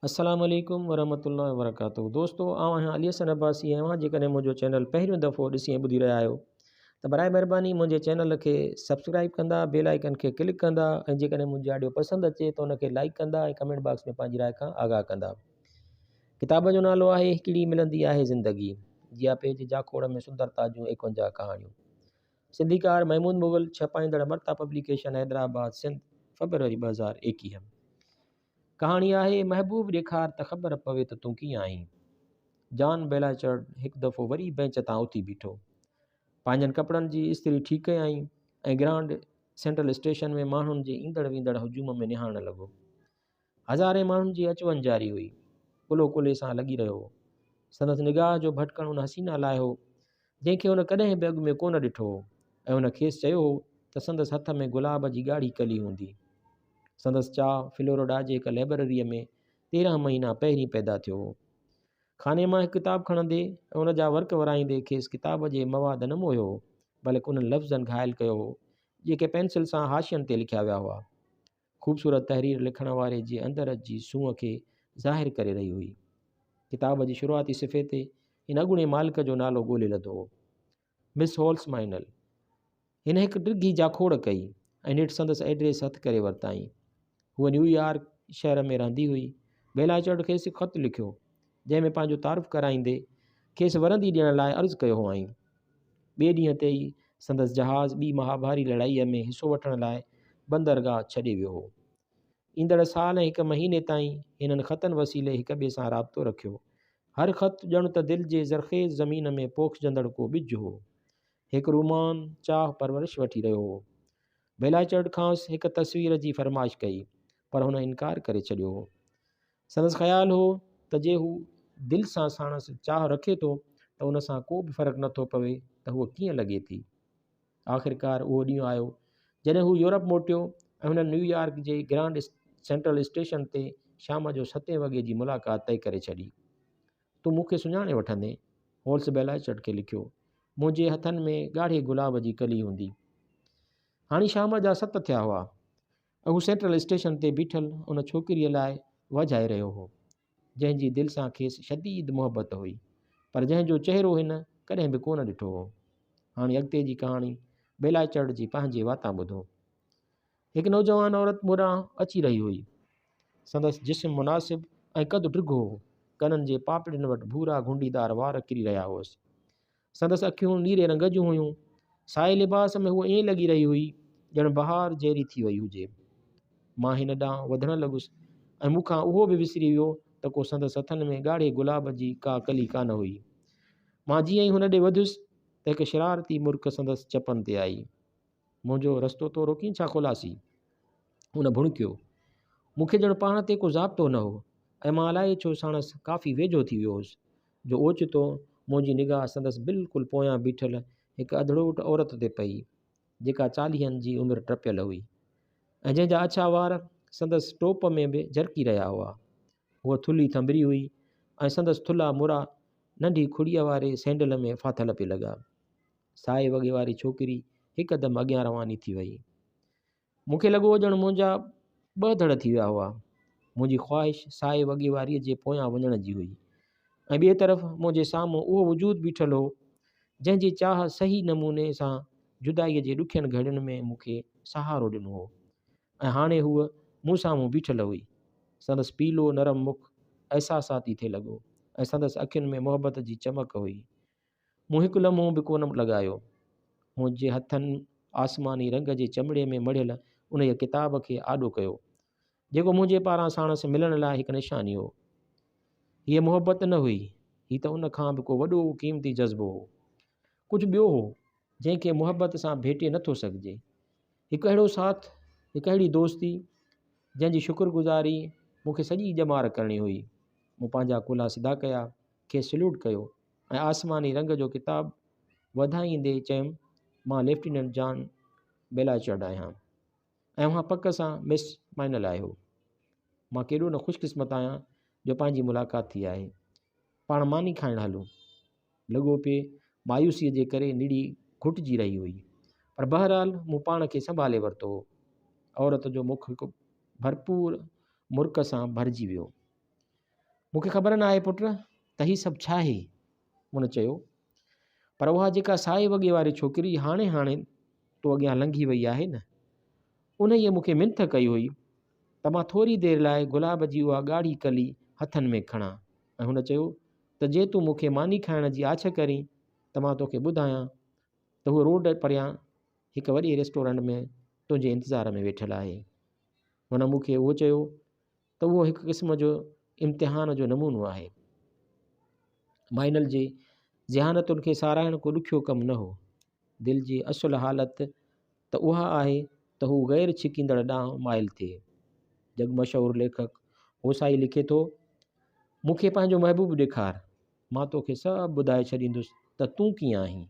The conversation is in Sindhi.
السلام عليڪم ورحمة الله وبرڪاته دوستو آئون آهيان علي حسن عباسي ۽ اوهان جيڪڏهن منهنجو چينل پهريون دفعو ڏسي ۽ ٻڌي رهيا آهيو ته برائي مهرباني منهنجي چينل کي سبسڪرائب ڪندا بيل آئيڪن کي ڪلڪ ڪندا ۽ جيڪڏهن منهنجي آڊيو پسند اچي ته ان کي لائڪ ڪندا ۽ ڪمينٽ باڪس ۾ پنهنجي راء کان آگاهه ڪندا ڪتاب جو نالو آهي هڪڙي ملندي آهي زندگي جياپي جي جاکوڙ ۾ سندرتا جون 51 ڪهاڻيون سنڌيڪار محمود مغل ڇپائيندڙ مرتا پبليڪيشن حيدرآباد سنڌ فبروري 2021 ڪهاڻي آهي، محبوب ڏيکار ته خبر پوي ته تون ڪيئن آهين. جان بيلاچرڊ هڪ دفعو وري بينچ تان اٿي بيٺو. پنهنجن ڪپڙن جي استري ٺيڪ ڪيائين ۽ گرانڊ سينٽرل اسٽيشن ۾ ماڻهن جي ايندڙ ويندڙ هجوم ۾ نهارڻ لڳو. هزارين ماڻهن جي اچ وڃ جاري هئي. ڪلهو ڪلهي سان لڳي رهيو هو. سندس نگاهه جو ڀٽڪڻ ان حسينه لاء هو، جنهن کي هن ڪڏهن به اڳ ۾ ڪونه ڏٺو هو ۽ هن کيس چيو هو ته سندس هٿ ۾ گلاب جي ڳاڙهي ڪلي هوندي. سندس چاهه فلوريڊا جي هڪ لئبرريء ۾ 13 مهينا پهرين پيدا ٿيو هو. خاني مان هڪ ڪتاب کڻندي ۽ ان جا ورق ورائيندي کيس ڪتاب جي مواد نه موهيو هو، بلڪ انهن لفظن گهائل ڪيو هو، جيڪي پينسل سان حاشين تي لکيا ويا هئا. خوبصورت تحرير لکڻ واري جي اندر جي سونهن کي ظاهر ڪري رهي هئي. ڪتاب جي شروعاتي صفحي تي هن اڳوڻي مالڪ جو نالو ڳولي لڌو هو. مس هولس مائنل. هن هڪ ڊگهي جاکوڙ ڪئي ۽ نيٺ سندس ائڊريس هٿ ڪري ورتائين. هوء نيويارڪ شهر ۾ رهندي هئي. بيلاچرڊ کيس هڪ خط لکيو، جنهن ۾ پنهنجو تعارف ڪرائيندي کيس ورندي ڏيڻ لاء عرض ڪيو هئائين. ٻئي ڏينهن تي ئي سندس جهاز ٻي مهاڀاري لڙائيء ۾ حصو وٺڻ لاء بندرگاهه ڇڏي ويو هو. ايندڙ سال ۽ هڪ مهيني تائين هنن خطن وسيلي هڪ ٻئي سان رابطو رکيو. هر خط ڄڻ ته دل جي زرخيز زمين ۾ پوکجندڙ ڪو ٻج هو. هڪ رومان چاهه پرورش وٺي رهيو هو. بيلاچرڊ کانئس هڪ تصوير جي فرمائش ڪئي، پر هن انڪار ڪري ڇڏيو هو. سندس خيال هو ته جي هو دل سان ساڻس چاهه رکي ٿو ته ان سان ڪو به فرق نٿو پوي ته هوء ڪيئن لڳي ٿي. آخرڪار اهو ڏينهن آيو جڏهن هو يورپ موٽيو ۽ هنن نيويارڪ جي گرانڊ سينٽرل اسٽيشن تي شام جو ستين وڳي جي ملاقات طئي ڪري ڇڏي. تون مون کي سڃاڻي وٺندين، هولس بيلاچرڊ کي لکيو. منهنجي هٿن ۾ ڳاڙهي گلاب جي ڪلي هوندي. هاڻي شام جا ست ٿيا هئا. هو سينٽرل اسٽيشن تي بيٺل ان ڇوڪريء لاء واجهائي رهيو هو، جنهن جي دل سان کيس شديد محبت هئي، پر جنهن جو چهرو هن ڪڏهن به ڪونه ڏٺو هو. هاڻي اڳتي جي ڪهاڻي بيلاچرڊ جي پنهنجي واتان ٻڌو. هڪ نوجوان عورت مون ڏانهن اچي رهي هئي. سندس جسم مناسب ۽ قد ڊگهو هو. ڪنن جي پاپڙين وٽ ڀورا گهنڊيدار وار ڪري رهيا هئس. سندس اکيون نيري رنگ جون هيون. سائي لباس ۾ هوء ائين لڳي رهي هئي ڄڻ بهار جهڙي ٿي وئي هجي. مان هن ڏانهن وڌڻ لڳس ۽ مون کان اهو به وسري ويو ته ڪو سندس هٿن ۾ ڳاڙهي گلاب جي ڪا ڪلي ڪانه هئي. مان جيئن ئي هن ڏي وڌيس ته هڪ شرارتي مرڪ سندس چپن تي آئي. منهنجو رستو ٿو روڪين ڇا خلاصي؟ هن ڀڻڪيو. مون کي ڄڻ پاڻ تي ڪو ضابطو نه هو ۽ مان الائي ڇو ساڻس ڪافي ويجهو ٿي ويو هوس جو اوچتو منهنجي نگاهه سندس بلڪل پويان بيٺل هڪ اڌڙوٽ عورت تي پئي، جيڪا چاليهن جي عمر ٽپيل هئي ۽ جنهن جا اڇا وار سندس ٽوپ ۾ به جرڪي رهيا هئا. هوء ٿلهي ٿنڀري هئي ۽ سندس ٿلها مرا ننڍي کڙيء واري سينڊل ۾ ڦاٿل پئي لڳا. سائي وڳي واري ڇوڪري هڪدم اڳيان رواني ٿي وئي. مون کي لڳو ڄڻ منهنجا ٻه ڌڙ ٿي ويا هئا. منهنجي خواهش سائي وڳي واريء جي پويان وڃڻ جي هئي ۽ ٻئي طرف منهنجي سامهون اهو وجود بيٺل هو، جنهن جي چاهه صحيح نموني سان جدائيء جي ڏکين گهڙين ۾ مون کي سهارو ڏنو هو ۽ هاڻي هوء مون سامهون بيٺل هئي. سندس پيلو نرم مک احساساتي ٿي لڳو ۽ سندس اکين ۾ محبت جي چمڪ هئي. مون هڪ لمحو به ڪونه لڳايو. منهنجي هٿن آسماني رنگ جي چمڙي ۾ مڙهيل انهيء ڪتاب کي آڏو ڪيو، جيڪو منهنجي پاران ساڻس ملڻ لاء هڪ نشاني هو. هيء محبت نه هئي، هي ته ان کان به ڪو وڏو قيمتي جذبو هو. ڪجهه ٻيو هو، جنهن کي محبت سان ڀيٽي نه ٿو سگهجي. هڪ اهڙو ساٿ، هڪ اهڙي دوستي، جنهن جي شڪر گذاري مون کي سڄي ڄمار ڪرڻي هئي. مون پنهنجا ڪلها سڌا ڪيا، کيس سلوٽ ڪيو ۽ آسماني رنگ جو ڪتاب وڌائيندي چيم، مان ليفٽيننٽ جان بيلاچرڊ آهيان ۽ اوهان پڪ سان مس مائنل آهيو. مان ڪيڏو نه خوش قسمت آهيان جو پنهنجي ملاقات ٿي آهي. پاڻ ماني کائڻ هلون. لڳو پئي مايوسيء جي ڪري نڙي گهٽجي رهي هئي. پر بهرحال مون پاڻ کي سنڀالي ورتو هو. عورت جو مک هڪ ڀرپور مرڪ سان ڀرجي ويو. مون کي خبر ناهي پٽ ته هي سڀ ڇا آهي؟ هن چيو، پر اها جيڪا سائي وڳي واري ڇوڪري هاڻي هاڻي تو اڳيان لنگهي وئي آهي نه، انهيء مون کي منٿ ڪئي هئي ته مان ٿوري دير لاء گلاب جي اها ڳاڙهي ڪلي هٿن ۾ کڻان ۽ هن چيو ته جي تون مون کي ماني کائڻ جي آڇ ڪرين ته مان توکي ٻڌايان ته هوء روڊ پريان هڪ وڏي ريسٽورنٽ ۾ تنهنجي انتظار ۾ ويٺل آهي. هن مون کي اهو چيو ته اهو هڪ قسم جو امتحان جو نمونو آهي. مائنل جي ذهانتن کي ساراهڻ ڪو ڏکيو ڪم نه هو. دل جي اصل حالت ته اها آهي ته هو غير ڇڪيندڙ ڏانهن مائل ٿئي. جڳ مشهور ليکڪ هوسائي لکي ٿو، مون کي پنهنجو محبوب ڏيکار، مان توکي سڀ ٻڌائي ڇڏيندس ته تون ڪيئن آهين.